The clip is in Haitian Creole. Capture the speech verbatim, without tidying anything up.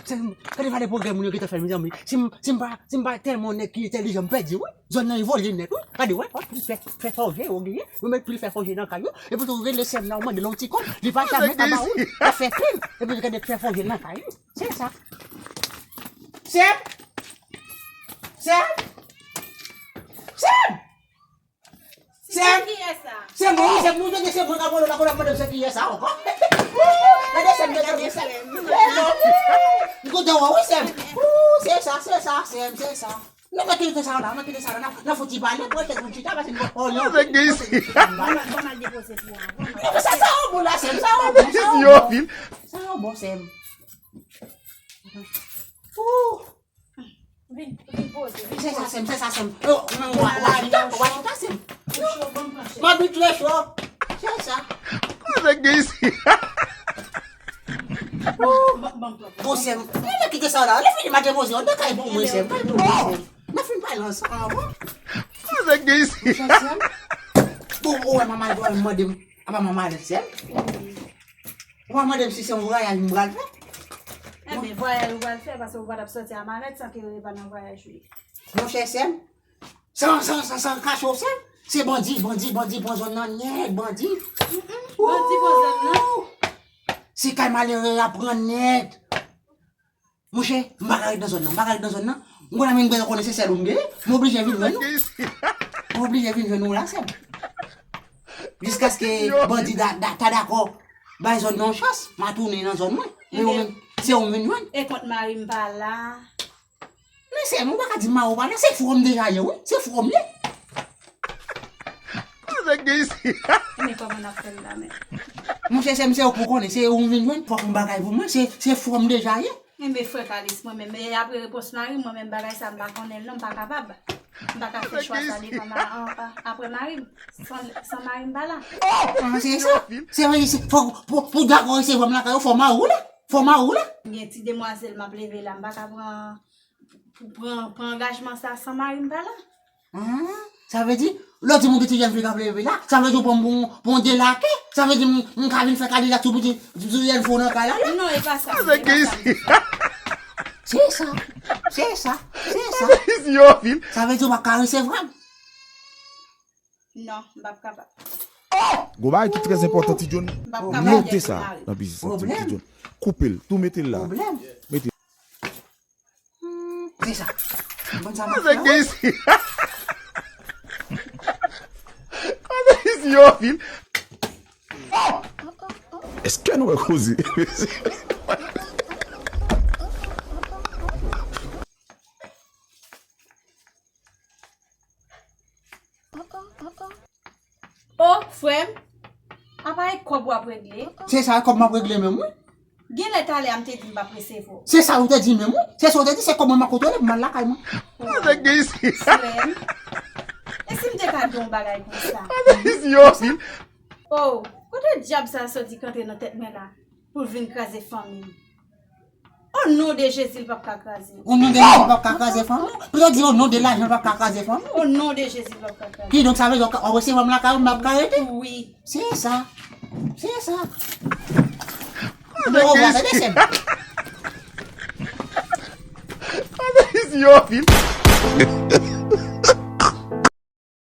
Gade valè pwogrè moun yo gentan fè, mezanmi. Si m, si m pa, si m pa tèlman nèg ki entèlijan, m pèdi, wi. Zòn nan evolye nèt, wi. Gade, wè, wè, pil fè, fè fòje yo genyen. Yo met pil fè fòje nan kay yo. Epi tou rele sè m nan, ou mande l yon ti kòb, li pa janm ka ba ou. L ap fè pil. Epi gade fè fòje nan kay yo. Se sa. Sè m! Sè m! Sè m! Sè m! Kiyès sa? Se mwen, wi, se mwen, se mwen k ap vòlò la, kounye a mande m se kiyès sa ankò. Gade sè m, gade sè m. M kontan wè w, wi, sè m. Ou, se sa, se sa, sè m, se sa. Nou pa kite sa la, nou kite sa la, n ap, n ap fouti pale, pran chèz moun chita, pase nou, oh, non. Avèk Gacy. Ban m, ban m al depoze pou ou an. Non, men sa, sa yon bon la, sè m, sa yon bon, sa yon bon. Yo, vin. Sa yon bon, sè m. Ou. Vin, vin poze, vin poze. Se sa, sè m, se sa, sè m. Yo, men w a, w a chita, w a chita, sè m. M abitye cho. Se sa. Avèk Gacy. Ban, ban m pran. Bon, sè m. Lè kite sa la. Lè fini, m a depoze yon de kay pou mwen, sè m. Kay pou mwen, sè m. N a fin pale ansanm avan. Avèk Gacy. Chè sè m. Bon, ou wè manman l mande m. Apa manman l sè m? Ou pa mande m si se yon vwayaj m pral fè? Enben, vwayaj ou pral fè, paske ou pa t ap sòti a malèt san ke yo te pa nan vwayaj li. Monchè sè m, san, san, san, san kache w sè m, se bandi, bandi, bandi pran zòn nan nèt, bandi. Bandi pran zòn nan? Wouy! Se kay malere a pran nèt. Monchè, m pa ka ret nan zòn nan, m pa ka ret nan zòn nan. M konn amenn bèl konnen se sèl ou m genyen, m oblije vin jwenn ou. M oblije vin jwenn ou la, sè m. Jiskaske bandi da, da, ta dakò bay zòn nan yon chans, m a tounen nan zòn mwen. Men ou menm, se ou m vin jwenn. E kont mari m pa la? Men sè m, ou pa ka di m mari w pa la, se frè w m deja ye, wi, se frè w m ye. Avèk Gacy. Men kòman n ap fè l la menm? Monchè, sè m, se ou k pou konnen, se ou m vin jwenn, fòk yon bagay pou mwen, se, se frè w m deja ye. Enben, frè Kalis, mwen menm, e apre repons mari m, mwen menm bagay sa, m pa konnen l non, m pa kapab. M pa ka fè chwa sa devan ma, a, a, apre mari m. San, san mari m pa la. Ah, se sa. Se vre, se, fò, pou, pou dakò resevwa m lakay ou, fò mari w la. Fò mari w la. Gen ti demwazèl m ap leve la, m pa ka pran, pou pran, pran angajman sa san mari m pa la. Ah, sa vle di, lè w di m ou gen ti jèn fi k ap leve la, sa vle di ou pran m pou, pou yon delake? Sa vle di m, m ka vin fè kadejak sou piti, sou jèn fi w nan kay la, la? Non, e pa sa, e pa sa. Se sa, se sa, se sa. Yo, vin. Sa vle di ou pa ka resevwa m? Non, m p ap kapab. Gon bagay ki trè enpòtan, Ti John. M p ap kapab. Note sa nan biznis lan, Ti John. Koupe l, tou mete l la. Pwoblèm. Mete. Hmm, se sa. Konn sa m ap fè. Avèk Gacy. Avèk Gacy, yo, vin. Èske nou wè koze? O, frè m, apa e kòb w ap regle? Se sa, kòb m ap regle menm, wi. Genlè talè a m te di m p ap resevwa w. Se sa ou te di menm, wi. Se sa ou te di, se kòb mwen m ap kontwole pou m al lakay mwen. Avèk Gacy. Frè m, e si m te ka di w yon bagay konsa? Avèk Gacy, yo. O, kote dyab sa soti k antre nan tèt mwen la pou l vin kraze fanmi m? O non de Jezi, l p ap ka kraze. O non de Jezi, l p ap ka kraze fanmi w? Pito di o non de lajan, l p ap ka kraze fanmi w? O non de Jezi, l p ap ka kraze. Kidonk, sa vle di w ap resevwa m lakay ou, m ap ka rete? Wi. Se sa. Se sa. Mwen revwa, tande, sè m. Yo, vin.